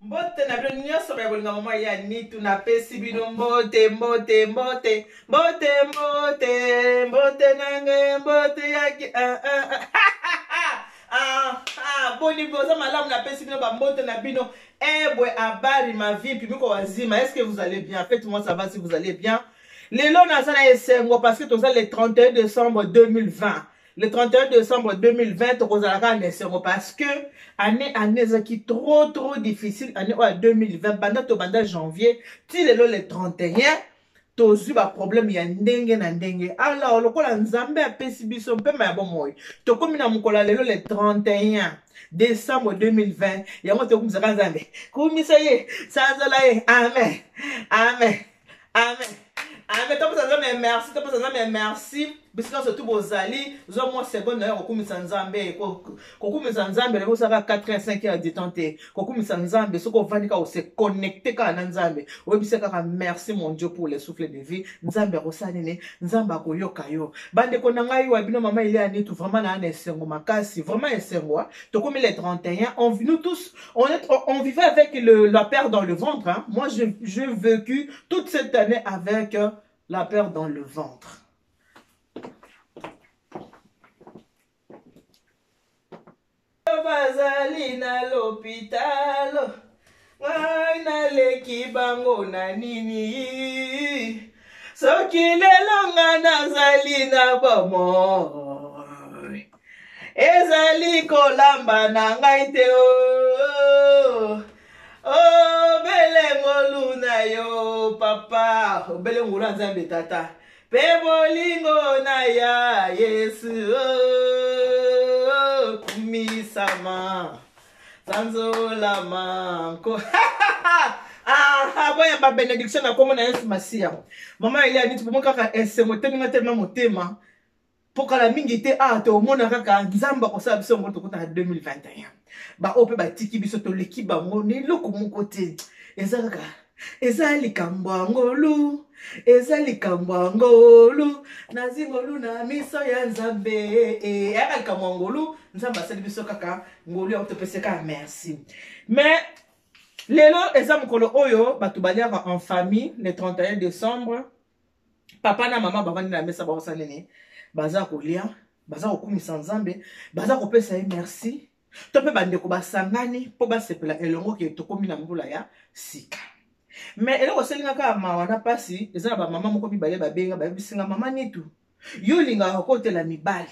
Mbote na bino nyonso ya bolinga mama ya nitu, napesi bino mbote, mbote, mbote, mbote, mbote, mbote nange, mbote yaki. Ah, ah, ah. Ah, ah, boni boza malamu, napesi bino bambote na bino. Ebwe abari mavipi miko wazima, est-ce que vous allez bien? Faites-moi savoir si vous allez bien. Lelo naza na esengo parce que toza le 31 décembre 2020. Le 31 décembre 2020 tokozala kaka na esengo parce que année ezalaki trop trop difficile. Année oyo ya 2020, banda tobanda janvier ti lelo le 31, tozwi baproblème ya ndenge na ndenge. Alors lokola Nzambe apesi biso mpema ya bomoi, tokomi na mokolo ya lelo le 31 décembre 2020, yango tokumisaka Nzambe. Kumisa ye, sanzola ye. Amen, amen, amen, amen. Topesa Nzambe merci, topesa Nzambe merci. Biso nyonso tu bozali, zwa mwa seconde na yo kokumisa Nzambe. Kokumisa Nzambe lelo osaka 4 heures, 5 heures du temps te. Kokumisa Nzambe soki ovandi kaka, ose connecte kaka na Nzambe, oyebisi kaka: "Merci mon Dieu pour le souffle de vie." Nzambe akosala nini? Nzambe akoyoka yo. Bandeko na ngai, wa bino mama Elia Nitu, vraiment naa na esengo makasi, vraiment esengo. Tokomi le 31, on, nous tous on, est, on vivait avec la peur dans le ventre, hein. Moi, je vécu toute cette année avec la peur dans le ventre. Bazali na lopitalo, ngai naleki bango na nini? Soki lelo nga nazali na bomoi, ezali kolamba na ngai te o obele ngolu na yo papa, obele ngolu ya Nzambe tata mpe bolingo na ya Yesu. Kumisama, sanzolama nko. Ah, boyamba bénédiction na kombo na Yesu Masiya. Mama Elia niti bomo kaka esengo teninga telema motema mpo kala mingi te. Ah, tomona kaka Nzambe akosala biso yango. Tokota na 2021, baoyo mpe batiki biso, toleki bango na eloko moko te. Eza kaka, eza likambo ya ngolu, eza likambo ya ngolu. Nazwi ngolu na miso ya Nzambe. Eyaka likambo ya ngolu. Nzambe asali biso kaka ngolu, yango topesi kaka merci. Mais lelo eza mokolo oyo bato baliaka en famille, le 31 décembre. Papa na mama bavandi na mesa, bakosala nini? Baza kolia, baza kokumisa Nzambe, baza kopesa ye merci. To mpe bandeko basangani mpo basepela elongo ke tokomi na mbula ya sika. Mais eloko esalinga kaka mawa na mpasi, eza na bamama moko mibale babenga, bayebisinga: "Mama Nitu, yo olingaka kokotela mibali,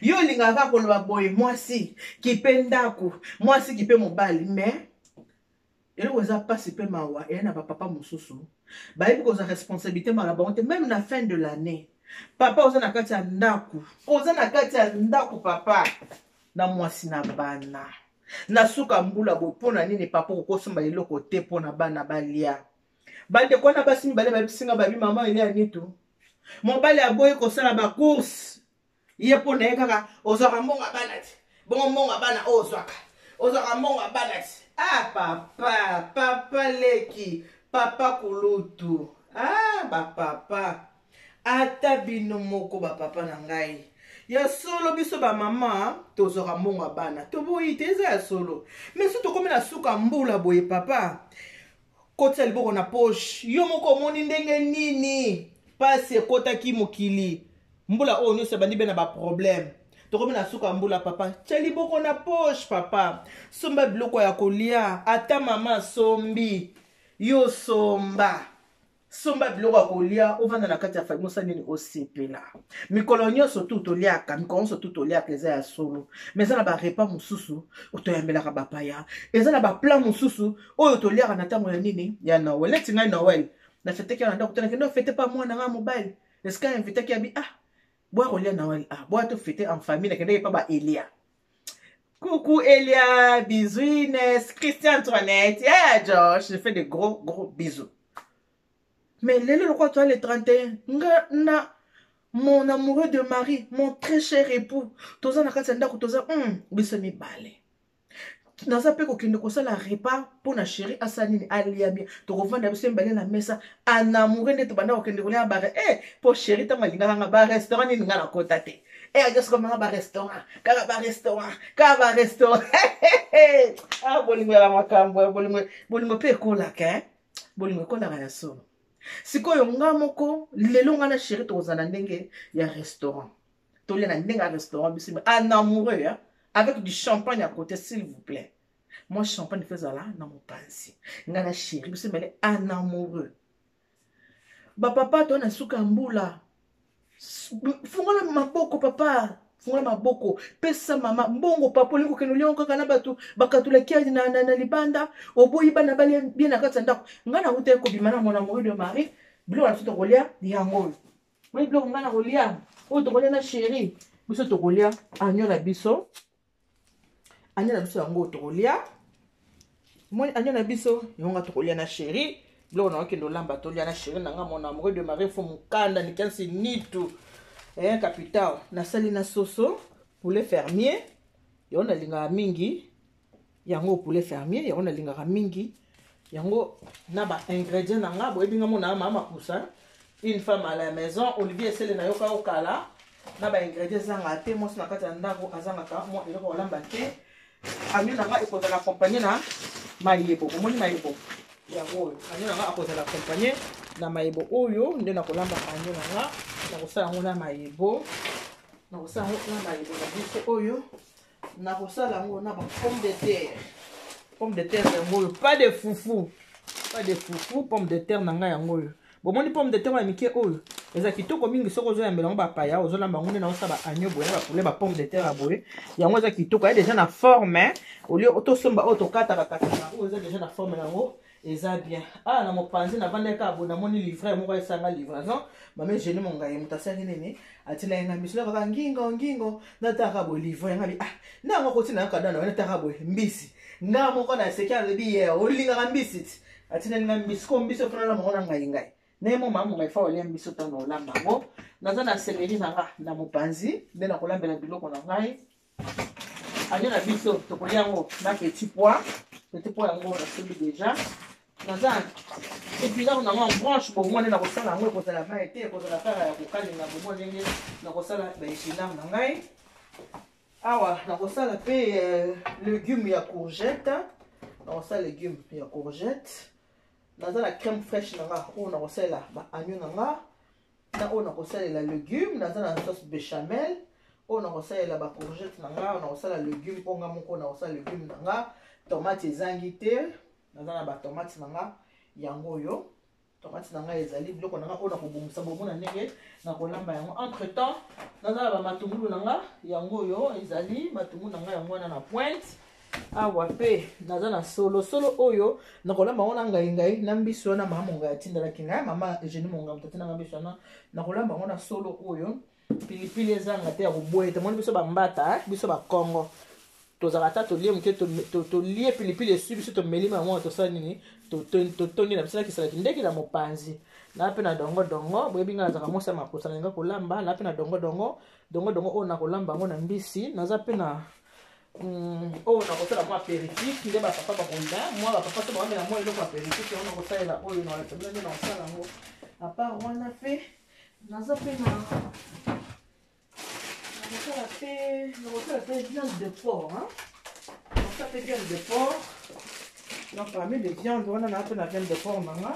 yo olingaka kaka koloba boye, mwasi kipe ndako, mwasi kipe mobali." Mais eloko eza mpasi mpe mawa, eya na bapapa mosusu bayebi kozwa responsabilité na bango te. Même na fin de l'année, papa oza na kati ya ndako, oza na kati ya ndako, papa na mwasi na bana, na suka mbula boye, mpo na nini papa okosomba eloko te mpo na bana balia? Bandeko wana basi mibale bayebisinga, babi: "Mama Elia Nitu, mobali aboyi kosala bacourse, ye mpo na ye kaka ozwaka mbongo ya bana ti bongo mbongo ya bana oyo ozwaka, ozwaka mbongo ya bana ti." Ah, papa, papa leki, papa kulutu, ah, bapapa, ata bino moko bapapa na ngai ya solo, biso bamama tozwaka mbongo ya bana, toboyi te, eza ya solo. Mais so tokomi na suka mbula boye, papa, kotia liboko na poche yo moko, omoni ndenge nini mpasi ekotaki mokili. Mbula oyo nyonso ebandi mpe na baproblème. Tokomi na suka mbula, papa, tia liboko na poche, papa, somba biloko ya kolia. Ata mama asombi, yo somba, somba biloko ya kolia, ovanda na kati ya famille, osala nini? Osepela. Mikolo nyonso tu toliaka, mikolo nyonso tu toliaka, eza ya solo. Mais eza na barepas mosusu toyambelaka bapaya, eza na baplat mosusu oyo toliaka na ntango ya nini, ya Noël. Neti ngai, Noël nafeteki na ndako te, nakende ofete pa mwana nga mobali esika invitaki, abi: "Ah, boya kolia Noël, ah, boya tofete en famille." Nakendaki pa ba Elia. Coucou Elia, bisous Inès, Christian Antoinette, yeah Josh, je fais de gros gros bisous. Mais lelo lokola toa le 31, nga na mon amoureux de mari, mon très cher époux, toza na kati ya ndako, toza biso mibale. Naza mpe kokende kosala repas mpo na chéri asala nini? Alia bien. Tokovanda biso mibale na mesa en amoureux, nde tobanda kokende kolia bare mpo chéri ntango alingaka nga, barestaurant nini nga nakota te. Eya nyonso komanga barestaurant, kaka barestaurant, kaka barestaurant. Ah, bolingo ya makambo, bolingo, bolingo mpe ekolaka, eh? Bolingo ekolaka ya solo. Sikoyo nga moko lelo nga na chéri tokozala na ndenge ya restaurant. Tolia na ndenge ya restaurant biso en amoureux, hein? Avec du champagne à côté, s'il vous plaît. Moi champagne ezala na mopanzi. Nga na chéri biso mele en amoureux. Ba papa to na suka mbula. Fungola maboko papa. Fungola maboko, pesa mama mbongo papa, olingi kokende olia kaka na bato bakatolaki na, na, na libanda, oboyi bana balia bien na kati ya ndako. Ngai nawutaki kobima na mon amoureux de mari, biloko na biso tokolia yango oyo. Moi biloko ngai nakolia oyo tokolia na chéri, biso tokolia agneau na biso, agneau na biso yango oyo tokolia. Moi agneau na biso yango nga tokolia na chéri, biloko na okende olamba tolia na chéri na nga mon amoureux de mari fo mukanda nikansi nitu eh, capital. Nasali na soso poulet fermier, yango nalingaka mingi yango poulet fermier, yango nalingaka mingi yango na ba ingrédients na nga. Boyebi nga mona mama makusa, une femme à la maison, Olivier Esele na yoka okala na ba ingrédients ezanga te. Mwasi na kati ya ndako azangaka mwa eloko kolamba te. Agneau na nga ekozala accompagné na mayebo. Omoni mayebo yango oyo, agneau na nga akozala accompagné na mayebo oyo nde nakolamba agneau na nga. Nakosala yango na mayebo, nakosala yango na mayebo na biso oyo, nakosala yango na ba pomme de terre. Pomme de terre yango oyo, pas de fufu, pas de fufu, pomme de terre na ngai yango oyo. Bomoni pomme de terre ya mike oyo eza kitoko mingi soki ozoyambela yango bapaya, ozolamba yango nde naosala ba agneau boye na bapoulet, ba pomme de terre ya boye, yango eza kitoko, ya déjà na forme. Olie tosomba oyo tokataka kataka, oyo eza déjà na forme yango eza bien. Ah, na mopanzi navandaki kaka boye, namoni livre moko esanga livraison, mama Eugénie Mongaye moto asalaki nini, atinaki nga miso kaka ngingo ngingo, nataka boye livre yanga bi, ah, na yango akotina kada na nataka boye mbisi nga moko na seki, alobi ye olingaka mbisi ti atinaki nga mbisi ko mbisi ofana na mongo na ngai ngai naye mo mama mongai fa olia mbisi otanga olamba yango. Naza na céleri na nga na mopanzi nde nakolambela biloko na ngai. Agneau na biso tokolia yango na petit pois, petit pois yango nasombi déjà. Naza épinard nango en branche, bongo nde nakosala yango, ekozala mai te, ekozala kaka ya kokalinga, bongo ndenge nakosala ba épinard na ngai. Awa nakosala mpe légume ya courgette, nakosala légume ya courgette. Naza na crème fraîche na nga oyo nakosalela ba agneau na nga, na oyo nakosalela légume. Naza na sauce béchamel oyo nakosalela ba courgette na nga, oyo nakosala légume oyo nga moko nakosala légume na nga. Tomate ezangi te, naza na ba tomate na nga yango oyo, tomate na ngai ezali biloko na nga oyo nakobongisa, bomona ndenge nakolamba yango. Entre temps naza na bamatungulu na nga yango oyo ezali matungulu na ngai yango wana na pointe. Awa mpe naza na solo solo oyo nakolamba yango na ngai ngai na mbisi wana mama Mongai atindalaki ngai, mama Eugénie Mongai moto atindanga mbisi wana, nakolamba yango na solo oyo. Pilipili ezanga te ya koboya te, moni biso bambata, biso bakongo tozalaka ata tolie moke, tolie pilipili esui biso, tomeli yango, tosala nini, totondi na biso. Nakisalaki ndenge na mopanzi na mpe na dongo dongo, boyebi ngai nazalaka mwasi ya makosa, nalinga kolamba na mpe na dongo dongo, dongo dongo oyo nakolamba yango na mbisi. Naza mpe na oyo nakosala mwa apéritif nde bapapa bakolia, mwa bapapa so bakomela mwa eloko apéritif yango nakosalela oyo nalakisa bino nde nakosala yango. À part wana mpe naza mpe na nakosala mpe, nakosala mpe viande de porc, hein? Nakosala mpe viande de porc. Donc parmi les viandes wana naa mpe na viande de porc na nga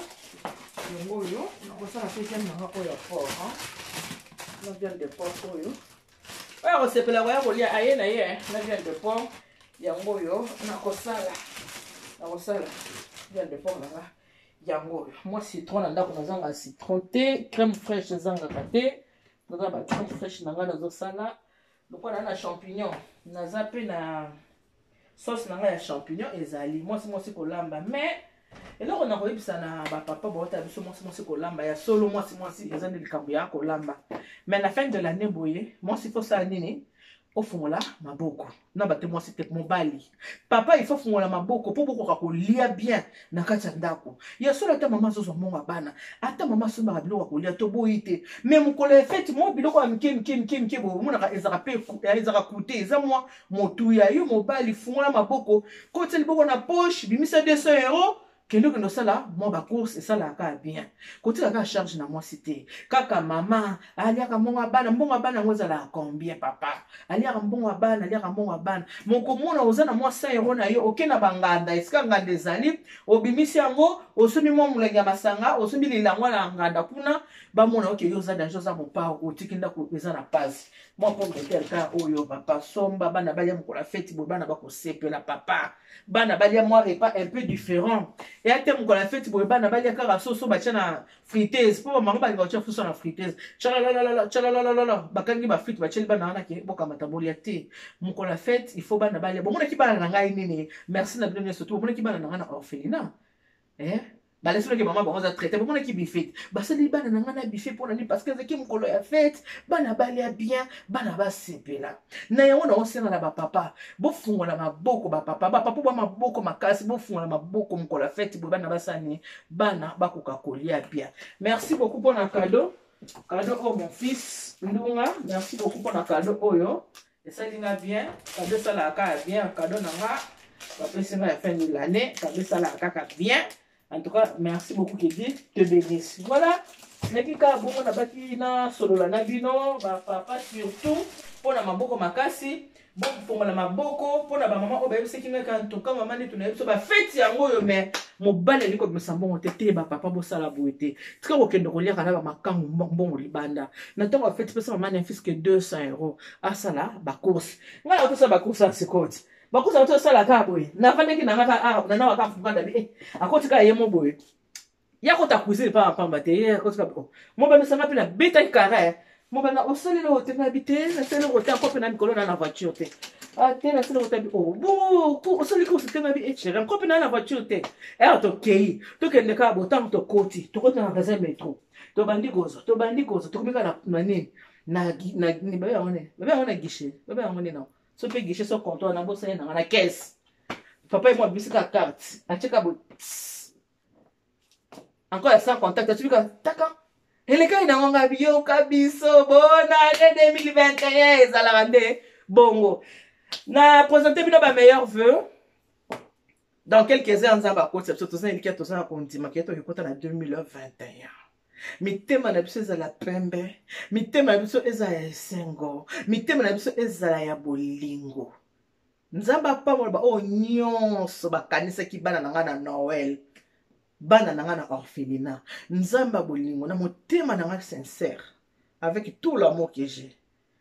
yango oyo, nakosala mpe viande na nga oyo ya porc, hein? Na viande de porc oyo, oyo akosepela koya kolia aye na ye na viande de porc yango oyo nakosala, nakosala viande de porc na nga yango oyo. Mwa citron na ndako, nazanga citron te, crème fraîche ezangaka te, naza ba crème fraîche na ngai. Nazosala lokola na champignon, naza mpe na sauce na ngai ya champignon ezali. Mwasi mwasi kolamba, mais eloko na koyebisa na bapapa baota biso, mwasi mwasi kolamba ya solo, mwasi mwasi eza nde likambo ya kolamba, mais na fin de l'année boye mwasi fosala nini? Ofungola maboko na bato, mwasi te, mobali, papa, il faut fungola maboko mpo bokoka kolia bien na kati ya ndako ya solo. Ata mama azozwa mbongo ya bana, ata mama asombaka biloko ya kolia, toboyi te, mais mokolo ya fête mwa biloko ya mike mike mike mike boye omonaka ezalaka mpe ezalaka kute, eza mwa motuya. Yo mobali, fungola maboko, kotia liboko na poche, bimisa 200 euro. Kende okende osala mwa bacourse, esalaka kaka bien. Kotika kaka charge na mwasi te. Kaka mama aliaka mbongo ya bana. Mbongo ya bana yango ezalaka combien, papa? Aliaka mbongo ya bana, aliaka mbongo ya bana. Mokomona oza na mwa 100 euro na yo, oke na banganda, esika nganda ezali, obimisi yango, osombi mwa molangi ya masanga, osombi lilangwa na nganda kuna, bamona oke yo oza danger, oza mopao, otiki ndako eza na pasi. Mwa pomme de terre kaka oyo, papa, somba, bana balia mokolo ya feti boye, bana bakosepela, papa. Bana balia mwa repas un peu différent. Eya te mokolo ya feti boye bana balia kaka soso batia na friteuse, mpo bamama balinga kotia soso na friteuse, tshalalalala tshalalalala, bakangi ba frite batieli bana wana ke bokamata bolia te. Mokolo ya fete il faut bana balia. Bomonaki bana na ngai nini? Merci na bino nyonso tu. Bomonaki bana na ngai na orphelinat, eh? Balesi mama bango aza traité. Bomonaki buffet basali bana na ngai na buffet mpo na nini? Parce que ezalaki mokolo ya fete, bana balia bien, bana basepela na yango. Naosenga na bapapa, bofungola maboko. Bapapa, bapapa bwa maboko makasi, bofungola maboko mokolo ya fete boye, bana basala nini? Bana bakoka kolia bien. Merci beaucoup mpona cadeau, cadeau oyo, mon fils Ndunga. Merci beaucoup mpona cadeau oyo, esali nga bien. Cadeau esalaka kaka bien. Cadeau na nga bapesi nga ya fin de l'année, cadeau esalaka kaka bien. En tout cas, merci beaucoup, que Dieu te bénisse. Voilà, naki kaka bongo, nabaki nasolola na bino bapapa, surtout mpona maboko makasi. Bofongola maboko mpona bamama oyo bayebisaki ngai kaka ntoka mama nde tonayebi biso bafeti yango oyo, mais mobali alingi kobimisa mbongo te. Te, bapapa, bosala boye te. Tika kokende koliaka na bamakangu mbongo libanda na ntango ya feti. Pesa mama ne fût-ce que 200 euro, asala bacourse. Ngai nakosala bacourse ya sikoyo ti bacourse yango tosala kaka boye. Navandaki na nga kaka nanawa kaka fukanda bi akoti kaka ye mo boye, ya kota cuisine pamba pamba te. Ye akoti kaka mobandisanga mpe nabetaki carré. Mobanda osaleli oyo te, nabi te, nasali oyo te, ako mpe na mikolo na na voiture te. Ah te, nasali oyo te. Oh bongo osali course te? Nabi echere, nko mpe na na voiture te. Ere tokei, tokende kaka botango, tokoti, tokoti na magasin Metro, tobandi kozwa, tobandi kozwa, tokomi kaka na nini, na babe yango nini, babe yango na guichet, babe yango nini, so mpe guichet, so comptoir, na bosani nanga, na caisse. Papa ye mo abimisi kaka carte, atieka bo encore ya sans contact, atubi kaka taka, elekaki nango. Nga biyoka biso bonne année 2021. Ezalaka nde bongo. Na présente bino ba meilleurs vœux. Dans quelques heures, Nzambe akotisa biso. Toza na elikia, toza na kondima ke tokekota na 2021, mitema na biso ezala pembe, mitema na biso ezala ya esengo, mitema na biso ezala ya bolingo. Nzambe apambola baoyo nyonso bakanisaki bana na ngai na Noël, bana na ngai na orphelinat. Nzambe ya bolingo, na motema na ngai sincère, avec tout l'amour que j'ai,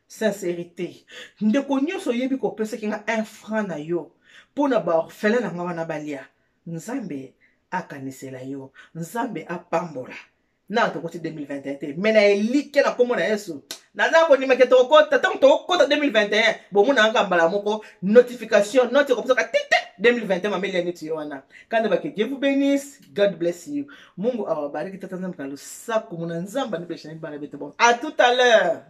sincérité, ndeko nyonso oyebi kopesaki nga un franc na yo mpo na baorphelin na ngai wana balia, Nzambe akanisela yo, Nzambe apambola. Na tokoti 2021 te, mais na elikya na nkombo na Yesu, naza kondima ke tokokota. Ntango tokokota 2021, bomona kaka mbala moko notification, note ekopesaka tete 2021, mameli ya neti yo wana kanda bake. Dieu vous bénisse, God bless you, Mungu awabariki. Tata Nzambe ka losako mona Nzambe anipesha bana bete. Bon, à tout à l'heure.